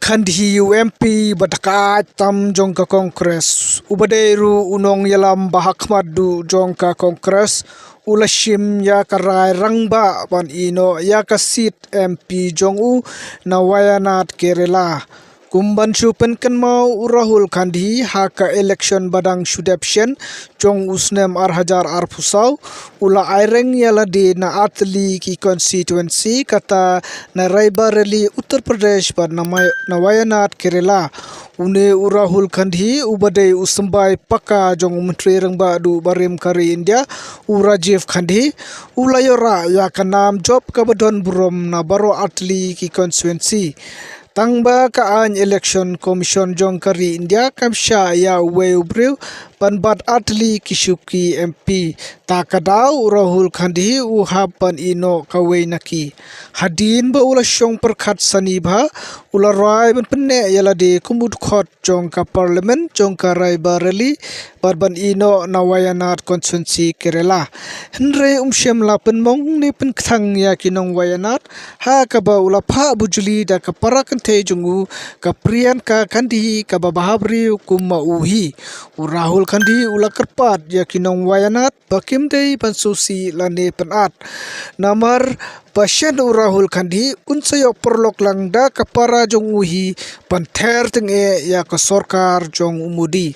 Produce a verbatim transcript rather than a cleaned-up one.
Kandhi, u M P ba da ka aid tam jong ka Congress, u ba dei ruh u nongïalam ba ha khmat duh jong ka Congress, u la shim ïa ka rai rangbah ban ïehnoh ïa ka seat M P jong u na Wayanad, Kerala. Kum ban shu pynkynmaw, u Rahul Gandhi ha ka election ba dang shu dep shen jong u snem ar hajar arphew saw, u la aireng ïa lade na artylli ki constituency, kata na Raebareli, Uttar Pradesh, bad na May-, na Wayanad, Kerala. Une u Rahul Gandhi, u ba dei u symbai paka jong u Myntri Rangbah Duh barim ka ri India, u Rajiv Gandhi, u la ïoh ïa ka nam jop ka ba don burom na baroh artylli ki constituency. Tang ba ka aiñ Election Commission jong ka ri India kam shah ïa uwei u briew ban bat artylli ki shuki M P. Ta ka daw u Rahul Gandhi u hap ban ïehnoh kawei na ki. Hadien ba u la shong pyrkhat sani bha, u la rai ban pynneh ïa lade kum u dkhot jong ka Parliament jong ka Raebareli, bad ban ïehnoh na Wayanad constituency, Kerala. Hynrei um shym la pynmong ne pynkthang ïa ki nong Wayanad, ha kaba u la phah bujli da ka para kynthei jong u, ka Priyanka Gandhi, kaba bhabriew kum ma u hi. U Rahul Gandhi u la kyrpad ïa ki nong Wayanad ba kim dei ban sngewsih lane pynat. Namar ba shen u Rahul Gandhi un sa ïoh pyrlok lang da ka para jong u hi ban ther tyngeh ïa ka sorkar jong u Modi.